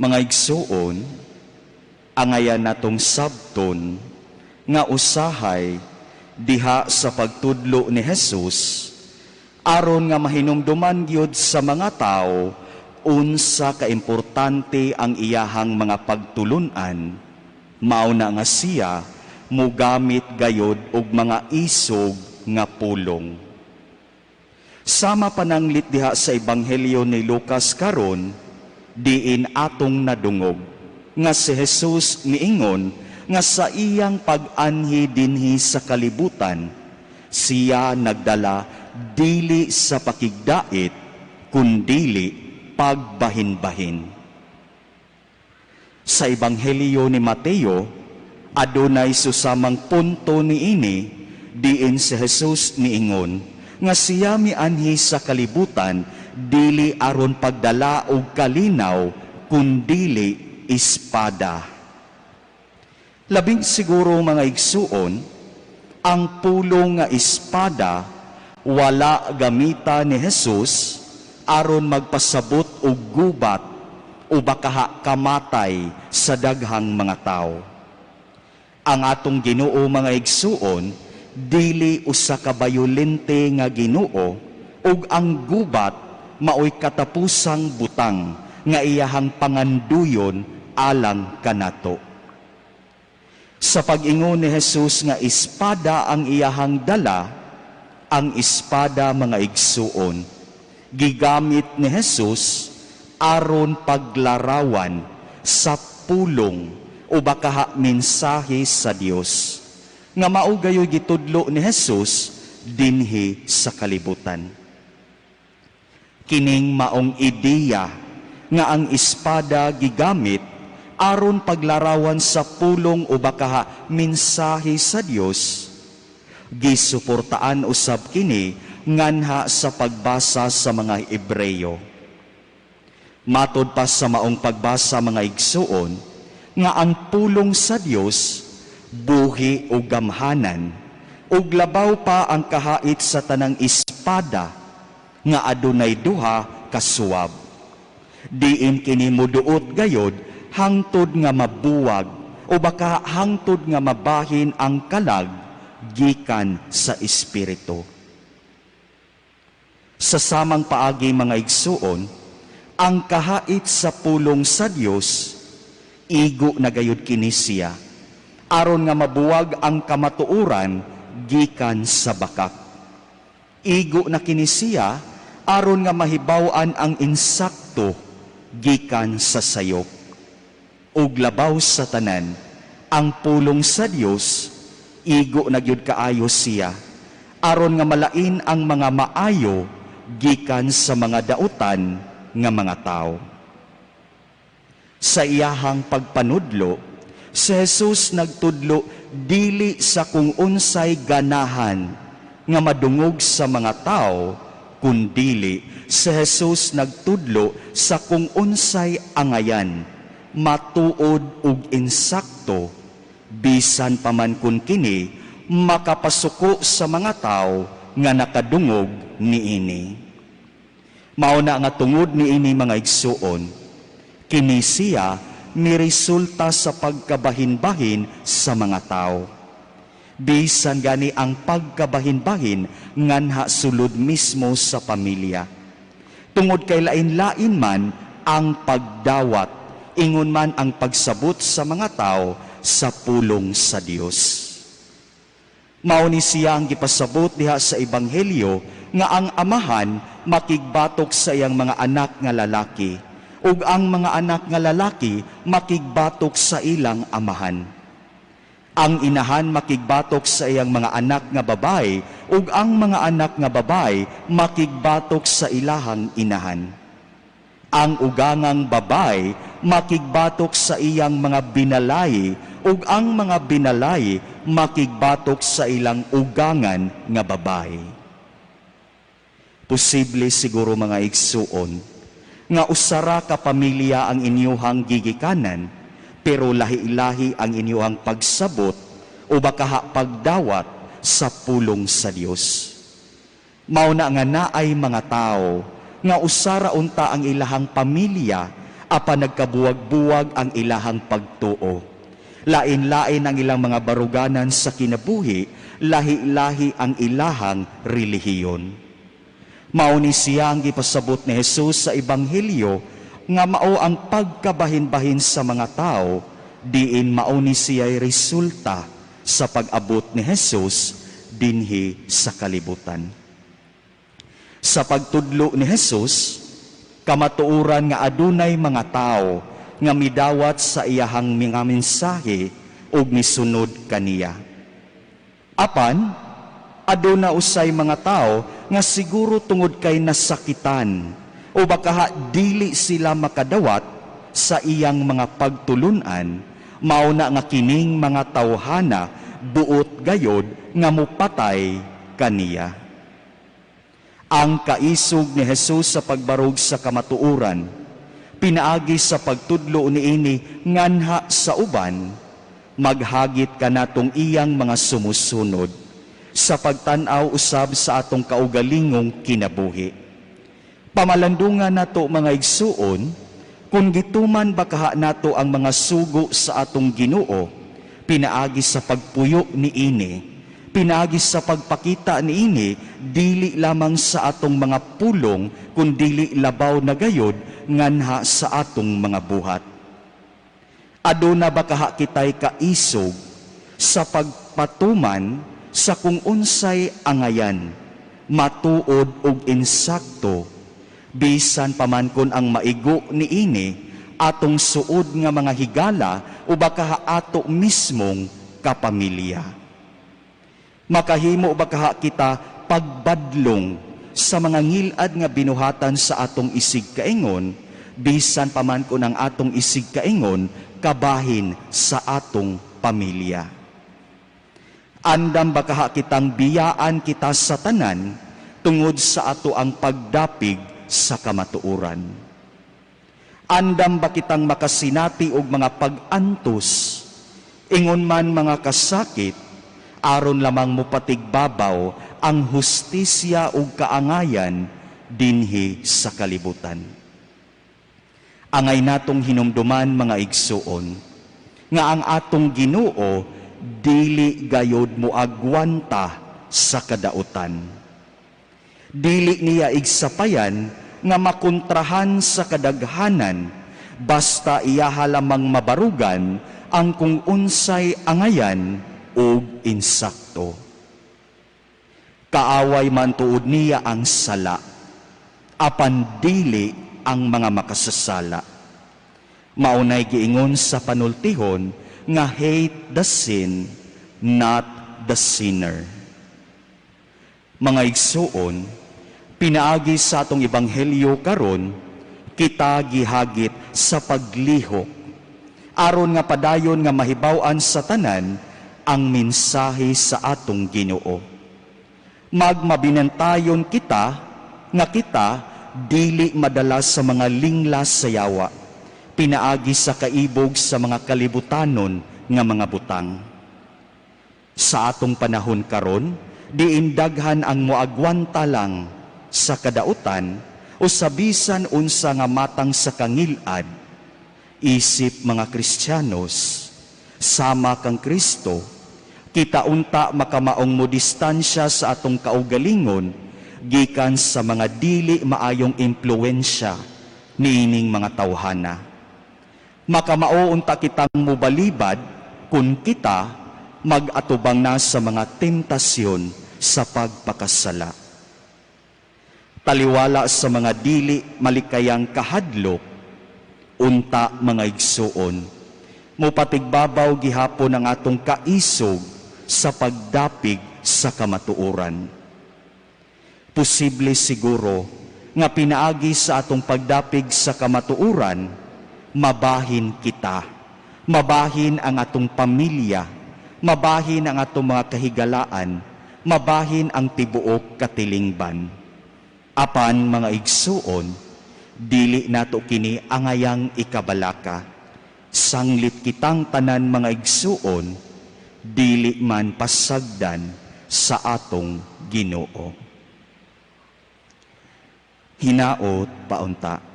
Mga igsuon, angayan natong sabton nga usahay diha sa pagtudlo ni Jesus, aron nga mahinumduman gyud sa mga tao unsa kaimportante ang iyahang mga pagtulunan, mao na nga siya mugamit gayod og mga isog nga pulong. Sama pananglit diha sa Ebanghelyo ni Lucas karon, diin atong nadungog nga si Jesus miingon nga sa iyang pag-anhi dinhi sa kalibutan, siya nagdala dili sa pakigdait kundili pagbahin-bahin. Sa Ebanghelyo ni Mateo, adunay susamang punto niini, diin si Jesus niingon nga siya mianhi sa kalibutan dili aron pagdala og kalinaw kundili espada. Labing siguro, mga igsuon, ang pulong nga espada wala gamita ni Jesus aron magpasabot og gubat o bakaha kamatay sa daghang mga tao. Ang atong Ginoo, mga igsuon, dili usa ka bayolente nga Ginoo ug ang gubat maoy katapusang butang nga iyahang panganduyon alang kanato. Sa pag-ingon ni Jesus nga espada ang iyahang dala, ang espada, mga igsuon, gigamit ni Jesus aron paglarawan sa pulong o bakaha mensahe sa Dios nga mao gayoy gitudlo ni Jesus dinhi sa kalibutan. Kining maong ideya nga ang espada gigamit aron paglarawan sa pulong o bakaha mensahe sa Dios, gisuportaan usab kini nganha sa pagbasa sa mga Ebreyo. Matod pa sa maong pagbasa, mga igsuon, nga ang pulong sa Dios buhi o gamhanan ug labaw pa ang kahait sa tanang espada nga adunay duha ka suwab. Diin kini muduot gayod hangtod nga mabuwag o baka hangtod nga mabahin ang kalag gikan sa espiritu. Sa samang paagi, mga igsuon, ang kahait sa pulong sa Dios, igo na gayud kini siya aron nga mabuwag ang kamatuoran gikan sa bakak. Igo na kini siya aron nga mahibaw-an ang insakto gikan sa sayop. Ug labaw sa tanan, ang pulong sa Dios, igo na gyud kaayo siya aron nga malain ang mga maayo gikan sa mga dautan nga mga tao. Sa iyahang pagpanudlo, si Jesus nagtudlo dili sa kung unsay ganahan nga madungog sa mga tao, kundili si Jesus nagtudlo sa kung unsay angayan, matuod ug insakto, bisan pa man kun kini makapasuko sa mga tao nga nakadungog niini. Mao na nga tungod niini, mga igsuon, kini siya miresulta sa pagkabahin-bahin sa mga tao. Bisan gani ang pagkabahin-bahin nganha sulod mismo sa pamilya. Tungod kay lain-lain man ang pagdawat, ingon man ang pagsabot sa mga tao sa pulong sa Dios. Mao ni siya ang gipasabot diha sa Ebanghelyo nga ang amahan makigbatok sa iyang mga anak nga lalaki ug ang mga anak nga lalaki makigbatok sa ilang amahan. Ang inahan makigbatok sa iyang mga anak nga babae ug ang mga anak nga babae makigbatok sa ilahang inahan. Ang ugangang babae makigbatok sa iyang mga binalay ug ang mga binalay makigbatok sa ilang ugangan nga babae. Posible siguro, mga igsuon, nga usara ka pamilya ang inyuhang gigikanan, pero lahi-lahi ang inyuhang pagsabot o bakaha pagdawat sa pulong sa Dios. Mao na nga naay mga tao nga usara unta ang ilahang pamilya apan nagkabuwag-buwag ang ilahang pagtuo. Lain-lain ang ilang mga baruganan sa kinabuhi, lahi-lahi ang ilahang relihiyon. Mao ni siya ang gipasabot ni Jesus sa Ebanghelyo nga mao ang pagkabahin-bahin sa mga tao, diin mao ni siya'y resulta sa pag-abot ni Jesus dinhi sa kalibutan. Sa pagtudlo ni Jesus, kamatuoran nga adunay mga tao nga midawat sa iyahang mga mensahe ug misunod kaniya. Apan, aduna usay mga tao nga siguro tungod kay nasakitan o baka dili sila makadawat sa iyang mga pagtulunan, mao na nga kining mga tawhana buot gayod nga mupatay kaniya. Ang kaisog ni Jesus sa pagbarog sa kamatuoran, pinaagi sa pagtudlo niini nganha sa uban, maghagit kanatong iyang mga sumusunod sa pagtan-aw usab sa atong kaugalingong kinabuhi. Pamalandungan nato, mga igsuon, kung gituman ba kaha nato ang mga sugo sa atong Ginoo, pinaagi sa pagpuyo niini, pinaagi sa pagpakita niini, dili lamang sa atong mga pulong, kundili labaw na gayod nganha sa atong mga buhat. Aduna ba kaha kitay kaisog sa pagpatuman sa kung unsay angayan, matuod ug insakto, bisan pa man kon ang maigo niini atong suod nga mga higala o baka ato mismong kapamilya? Makahimo ba kaha kita pagbadlong sa mga ngilad nga binuhatan sa atong isig kaingon, bisan pa man kon ang atong isig kaingon kabahin sa atong pamilya? Andam ba kaha kitang biyaan kita sa tanan tungod sa ato ang pagdapig sa kamatuoran? Andam ba kitang makasinati og mga pag-antos, ingon man mga kasakit, aron lamang mopatigbabaw ang hustisya ug kaangayan dinhi sa kalibutan? Angay natong hinumduman, mga igsuon, nga ang atong Ginoo dili gayod moagwanta sa kadautan. Dili niya igsapayan nga makontrahan sa kadaghanan basta iyaha lamang mabarugan ang kung unsay angayan ug insakto. Kaaway man tuod niya ang sala, apan dili ang mga makasasala. Maunay giingon sa panultihon nga "Hate the sin, not the sinner." Mga igsuon, pinaagi sa atong ebanghelyo karon, kita gihagit sa paglihok aron nga padayon nga mahibaw-an sa tanan ang mensahe sa atong Ginoo. Magmabinantayon kita nga kita dili madala sa mga linglas sa yawa pinaagi sa kaibog sa mga kalibutanon nga mga butang. Sa atong panahon karon, diin daghan ang moagwanta lang sa kadautan o sa bisan unsa nga matang sa kangilad, isip mga Kristiyanos, sama kang Kristo, kita unta makamaong mo distansya sa atong kaugalingon gikan sa mga dili maayong impluwensya niining mga tawhana. Makamao unta kitang mobalibad kung kita mag-atubang na sa mga tentasyon sa pagpakasala. Taliwala sa mga dili malikayang kahadlok, unta, mga igsuon, mupatigbabaw gihapon ang atong kaisog sa pagdapig sa kamatuoran. Posible siguro nga pinaagi sa atong pagdapig sa kamatuoran, mabahin kita, mabahin ang atong pamilya, mabahin ang atong mga kahigalaan, mabahin ang tibuok katilingban. Apan, mga igsuon, dili nato kini angayang ikabalaka. Sanglit kitang tanan, mga igsuon, dili man pasagdan sa atong Ginoo. Hinaot paunta.